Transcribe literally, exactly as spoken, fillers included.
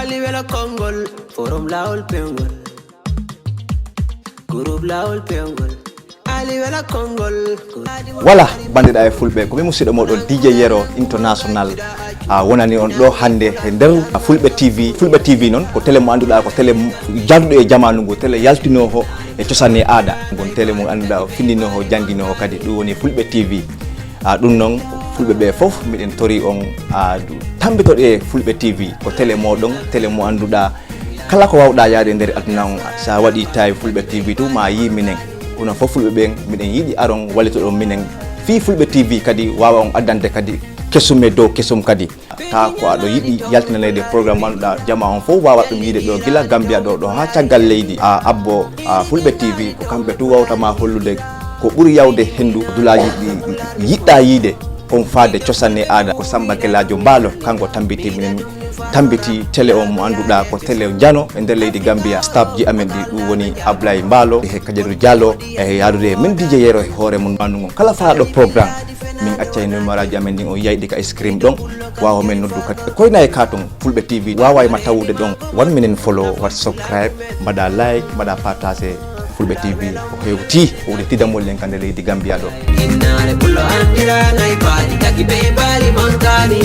Ali wela konngol, forum laawol peewngol. Groupe laawol peewngol. Ali wela konngol. Wala, banndiraaɓe fulɓe, ko min musiɗɗo mooɗon D J Yero International. A wonani on ɗo hannde e nder Fulɓe T V. Fulɓe T V noon ko télé mo annduɗaa ko télé jarduɗo e jamaanu ngu, télé yaltinooho e cosaan e aada. Ngon télé mo annduɗaa o findinooho, jannginooho kadi, ɗum woni Fulɓe T V. A ɗum noon, fulɓe ɓe fof miɗen tori on, a tambitoɗe Fulɓe T V, ko télé moɗon, télé mo annduɗaa kala ko wawɗa yaade e nder aduna on. Sa waɗi tawi Fulɓe T V tu ma yi minen. Kono fof fulɓe ɓen miɗen yiɗi aron wallitoɗon minen fii Fulɓe T V kadi wawa on addande kadi kesum e dow kesum kadi. Ta ko aɗo yiɗi yaltinanede programme annduɗa jama on fof wawa ɗum yiide ɗo gila Gambia ɗo ɗo ha caggal leydi. A abbo a Fulɓe T V ko kamɓe tu wawtama hollude ko ɓuri yawde hendu dulaji ɗi yiɗɗa yiide. On faade cosaan e aada ko Samba Gelajo Mbaalo kanko tambiti minen tambiti télé o mo annduɗa ko télé njano e nder leydi Gambia. Staff ji amen ɗi ɗum woni Ablaye Mbaalo e Kadiatou Diallo e yaadude e min D J Yero e hoore mum. Mandu ngon kala faaɗo programme min accay numéro aji amen ɗin o yiyay ɗi ka screen ɗon. Wawa men noddu kadi e koyna e ka ton Fulɓe T V wawa e ma tawude ɗon. Wan minen follow, wat subscribe, mbaɗa like, mbaɗa partage. Fulɓe T V ko hewti wowde tidamol en ka nder leydi Gambia ɗo. Innare pullo andira nay baali taki be baali mankani.